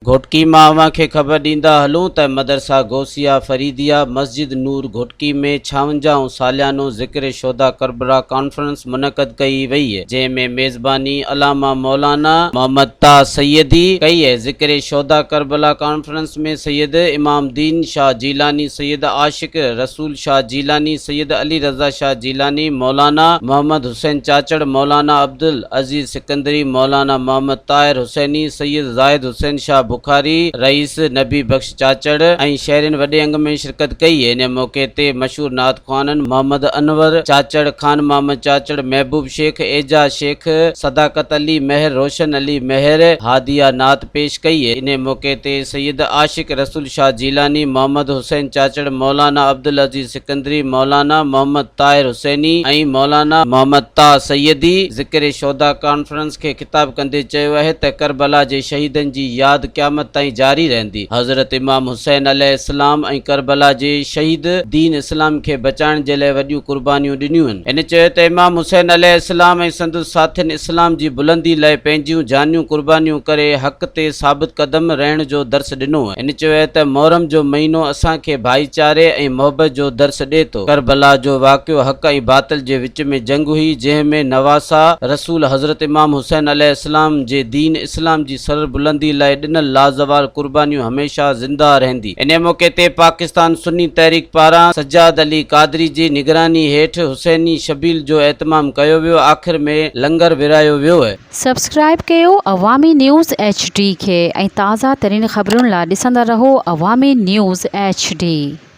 گهوٽڪي مان اوهان کي خبر ڏيندا هلون ته مدرسه غوثيه فريديه مسجد نور گهوٽڪي ۾ ڇاونجاهون ساليانو ذڪر شهداء ڪربلا ڪانفرنس منعقد ڪئي وئي جنهن ۾ ميزباني علامه مولانا محمد طه سيدي ڪئي ذڪر شهداء ڪربلا ڪانفرنس ۾ سيد امام الدين شاهه جيلاني سيد عاشق رسول شاهه جيلاني سيد علي رضا شاهه جيلاني مولانا محمد حسين چاچڙ مولانا عبدالعزيز سڪندري، مولانا محمد طاهر حسيني، سيد زاهد حسين شاهه بخاري، رئيس نبي بخش چاچڙ ۽ شهرين وڏي انگ ۾ شرڪت ڪئي. ان موقعي تي مشهور نعت خوانن محمد انور چاچڙ، خان محمد چاچڙ، محبوب شيخ، اعجاز شيخ، صداقت علي مهر، روشن علي مهر هاديه نعت پيش ڪئي. ان موقعي تي سيد عاشق رسول شاهه جيلاني، محمد حسين چاچڙ، مولانا عبدالعزيز سڪندري، مولانا محمد طاهر حسيني ۽ مولانا محمد طه سيدي ذڪر شهداء ڪانفرنس کي خطاب ڪندي چيو اهي ته ڪربلا جي شهيدن جي ياد قيامت تائين جاري رهندي. حضرت امام حسين عليه السلام ۽ ڪربلا جي شهيد دين اسلام کي بچائڻ جي لاء وڏيون قربانيون ڏنيون. هن چيو ته امام حسين عليه السلام ۽ سندس ساٿين اسلام جي بلندي لاء پنهنجيون جانيون قربانيون ڪري حق تي ثابت قدم رهڻ جو درس ڏنو. هن چيو ته محرم جو مهينو اسان کي ڀائيچاري ۽ محبت جو درس ڏئي ٿو. ڪربلا جو واقعو حق ۽ باطل جي وچ ۾ جنگ هئي، جنهن ۾ نواسا رسول حضرت امام حسين عليه السلام جي دين اسلام جي سر بلندي لاء ڏنل لازوال قربانيون هميشه زنده رهندي. انهي موقعي تي پاڪستان سني تحريڪ پاران سجاد علي قادري جي نگراني هيٺ حسيني شبيل جو اهتمام ڪيو ويو، آخر ۾ لنگر ورهايو ويو. سبسڪرائيب ڪيو عوامي نيوز ايڇ ڊي کي ۽ تازه ترين خبرن لا ڏسندا رهو عوامي نيوز ايڇ ڊي.